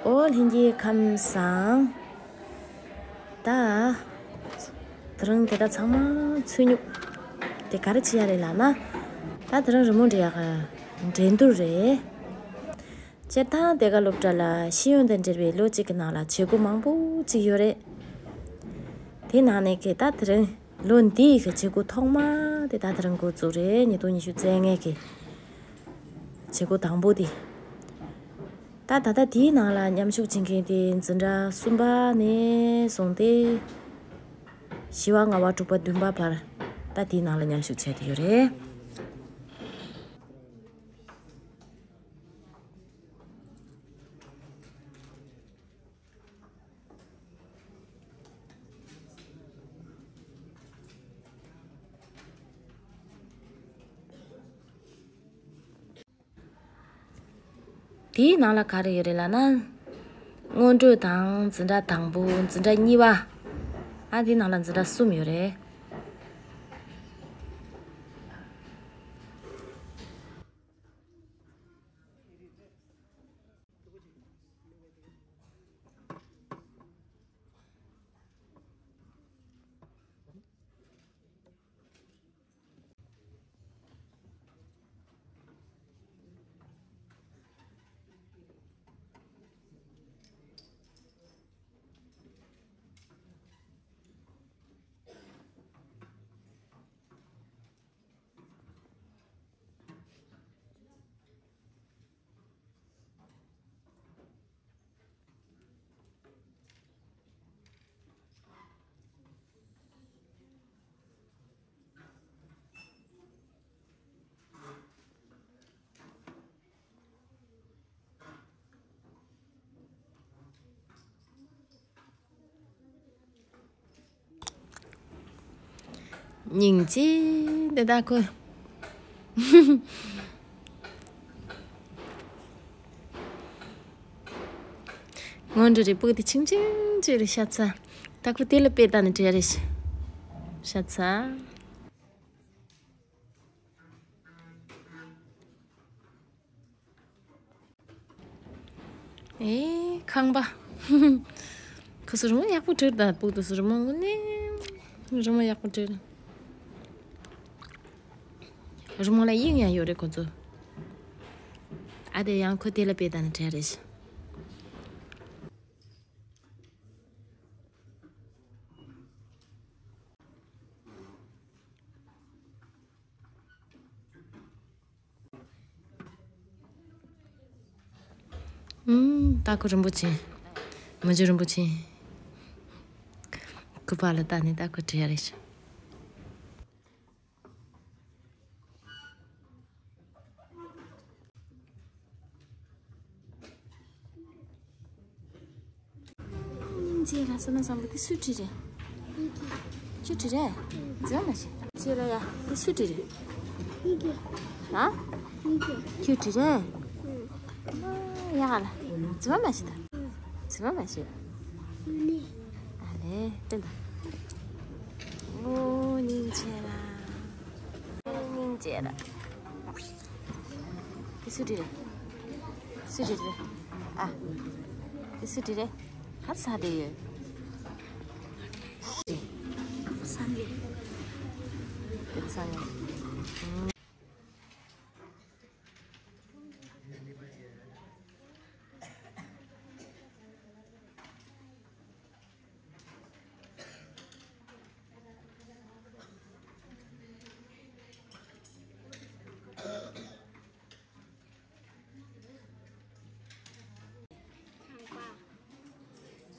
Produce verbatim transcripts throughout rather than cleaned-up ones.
ཨོ་ལྷན་རྒྱས་ཁམས་བཟང་། ད། དེ་རིང་དེ་དག་ཚང་མ་ཚུད་མྱོང་། དེ་ག་རེ་བྱེད་ཡ་རེད་ལབ་ན། ད་དེ་རིང་རི་མོ་འབྲི་ཡག་གི་འགྲན་བསྡུར་རེད། སྤྱིར་བཏང་དེ་ག་སློབ་གྲྭ་ལ་ཤེས་ཡོན་དང་འབྲེལ་བའི་ལོ་གཅིག་གི་ནང་ལ་བྱེད་སྒོ་མང་པོ་ཅིག་ཡོད་རེད། དེ་ནང་ནས་གི་ད་དེ་རིང་ལོ་འདིའི་གི་བྱེད་སྒོ་ཐོག་མ་དེ་ད་དེ་རིང་འགོ་བཙུགས་རེད། ཉིས་སྟོང་ཉི་ཤུ་རྩ་ལྔའི་གི་བྱེད་སྒོ་དང་པོ་དེ། ད་ད་ལྟ་དེའི་ནང་ལ་མཉམ་ཞུགས་བྱེད་མཁན་དེ་འཛིན་གྲྭ་གསུམ་པ་ནས་བཟུང་སྟེ། བཞི་པ་ལྔ་པ་དྲུག་པ་བདུན་པ་བར་ད་དེའི་ནང་ལ་མཉམ་ཞུགས་བྱས་ཏེ་ཡོད་རེད། དེའི་ནང་ལ་ག་རེ་ཡོད་རེད་ལབ་ན། སྔོན་འགྲོ་དང་འཛིན་གྲྭ་དང་པོ། འཛིན་གྲྭ་གཉིས་པ། ཨ་དེའི་ནང་ལ་འཛིན་གྲྭ་གསུམ་ཡོད་རེད། སྙིང་རྗེ། འདི་ད་ཁོ། སྔོན་འགྲོ་རེད། སྤུ་གུ་དེ་ཆུང་ཆུང་ཅིག་རེད་ཤ་ཚ། ད་ཁོ་དེ་ལ་དཔེ་ལྟ་ནས་བྲིས་རེད་ཤ་ཚ། ཨེ་ཁང་པ། ཁོ་ཚོ་རི་མོ་ཡག་པོ་བྲིས་ད། སྤུ་གུ་ཚོ་རི་མོ་དངོས་གནས་རི་མོ་ཡག་པོ་བྲིས། རི་མོ་ལ་དབྱིངས་ཡང་ཡོད་རེད་ཁོ་ཚོ། ཨ་དེ་ཡང་ཁོ་དེ་ལ་དཔེ་ལྟ་ནས་བྲིས་རེད། ཨུམ། ད་ཁོ་རིན་པོ་ཆེ། མི་རྗེ་རིན་པོ་ཆེ། སྐུ་པར་ལ་ལྟ་ནས་ད་ཁོ་བྲིས་ཡ་རེད་ཤག་སྙིང་རྗེ་ལ་བསོད་ནམས་བཟང་པོ་དེ་སུས་བྲིས་རེད། ཁྱོད་བྲིས་རེད། རྫི་བ་མ་བྱེད། སྙིང་རྗེ་ལ་ཡ་དེ་སུས་བྲིས་རེད། ཨ། ཁྱོད་བྲིས་རེད། ཡ་ག་ལ། རྫི་བ་མ་བྱེད་ད། རྫི་བ་མ་བྱེད། ཨ་ལེ་བསྟན་ད། ཨོ་སྙིང་རྗེ་ལ། སྙིང་རྗེ་ལ། དེ་སུ་དྲི་རེད། སུ་དྲི་རེད། ཨ། དེ་སུ་དྲི་རེད། གར་ས་དེ་ཡོད། སང་གེ། དེ་སང་གེ།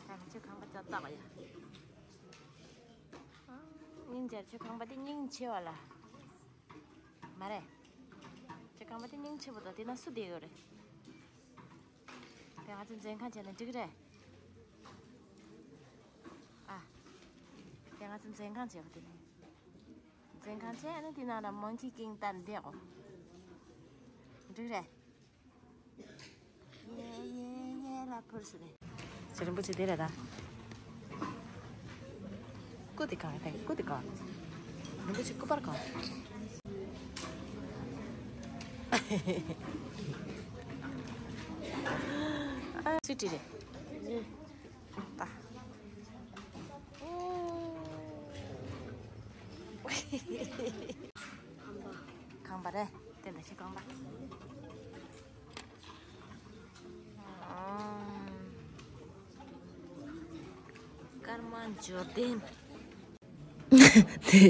ཁང་པ། ཁྱོད་ཁང་པ་ཅག་བཏགས་ཡ། སྙིང་རྗེ། ཁྱོད་ཁང་པ་དེ་སྙིང་རྗེ་བ་ལ། མ་རེད། ཁྱོད་ཁང་པ་དེ་སྙིང་རྗེ་བོ་དང་དེ་ན་སུ་བསྡད་ཡོད་རེད། དེ་ང་ཚོ་འཛིན་ཁང་བྱས་ན་འགྲིག་རེད། ཨ། དེ་ང་ཚོ་འཛིན་ཁང་བྱས་པ་དེ་ནས། འཛིན་ཁང་བྱས་ནས་དེ་ནང་ལ་མོན་ཁི་ཀིང་ཏན་བསྡད་གོ། འགྲིག་རེད། ཡེ་ཡེ་ཡེ་ལ་ཕུར་སི་རེད། ཅི་རིན་པོ་ཆེ་དེ་རེད་ད། སྐུ་དེ་གང་རེད། སྐུ་དེ་གང་། རིན་པོ་ཆེ་སྐུ་པར་གང་། ཨ་ ཨ་སི་ཊི་རེད། ད། ཁང་པ་རེད། དེ་འདྲ་ཞིག་ཁང་པ། ཨ། ཀརྨ་འབྱོར་ལྡན། དེ།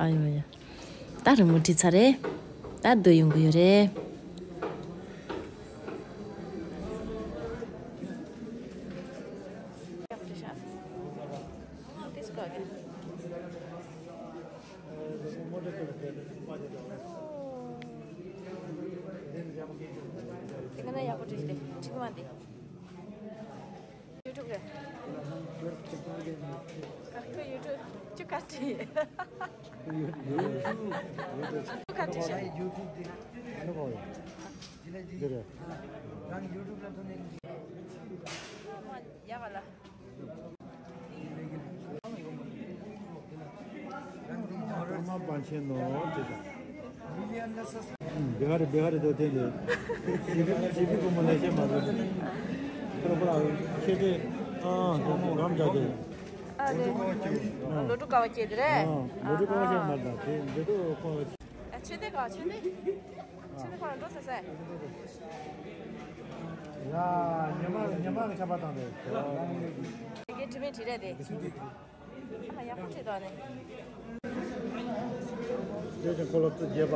ཨ་ཡོ་ཡ། ད་རི་མོ་བྲིས་ཚར་རེད། ད་སྡོད་ཡོང་གི་ཡོད་རེད། དེ་ག་ན་ཡག་པོ་བྲིས་ཏེ་ཁྲིག་མ་འདི། ཡུ་ཊུབ་གི། ཁོ་ཡུ་ཊུབ་ཅུ་ག་ཏི། ཅུ་ག་ཏི་ཤ། ཡ་བ་ལ། པདྨ་པཎ་ཆེན་ནོ་དེ་དང་། བེ་ག་རི་བེ་ག་རི་དོ་དེ་ལས། ཞི་བི་ཞི་བི་ཀུ་མ་ལ་ཤེ་མ་རེད། ཁོ་ཁོ་ལ་ཁྱེད་དེ་ཨ་རམ་ཇ་དེ། ཨ་རེ། ལོ་དྲུག་ཀ་བ་སྐྱེས་དེ་རེད། ལོ་དྲུག་ཀ་བ་ཤེ་མ་རེད། དེ་འདི་དུ་ཁོ། ཨ་ཆོས་སྡེ་ག་ཆོས་སྡེ། ཆོས་སྡེ་ཁོ་ལ་འགྲོ་ཟེར་ཟེར། ཡ། ཉི་མ་ཉི་མ་ལ་ཁྱབ་པ་དང་རེད། དེ་གའི་དྲི་མེད་དྲི་རེད་དེ། ཨ་ཡག་པོ་བྲིས་འདུག་ཨ་ནི། དེ་བཞིན་ཁོ་ལ་ཚུར་རྒྱས་པ།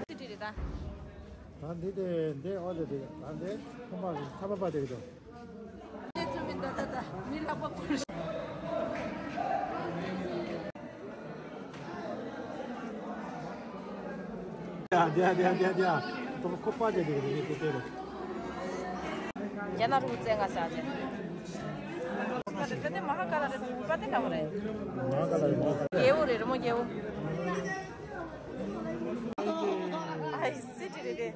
ཚིག་བྲིས་རེད་ད། ད་འདི་དེ་འདི་ཨོ་ལེ་དེ་ད་འདི་ཁོ་མ་ཁ་པ་པ་དེ་གི་དོ། དེ་ཚོ་མི་འདུག་ད་ད་མི་ལྷག་པ་ཁུར། ཡ་དེ་ཡ་དེ་ཡ་དེ་ཡ་དེ་ཡ། ཁོ་པ་དེ་དེ་གི་དེ་དེ་དེ་རེད། རྒྱ་ནག་རུ་བཙན་ང་ས་ཅན། ད་དེ་མ་ཧ་ཀ་ལ་རེད། པ་དེ་ག་བ་རེད། མ་ཧ་ཀ་ལ་རེད། མ་ཧ་ཀ་ལ། རྒྱལ་པོ་རེད། རི་མོ་རྒྱལ་པོ། ཨ་ཡི་སི་ཊི་རེད་དེ།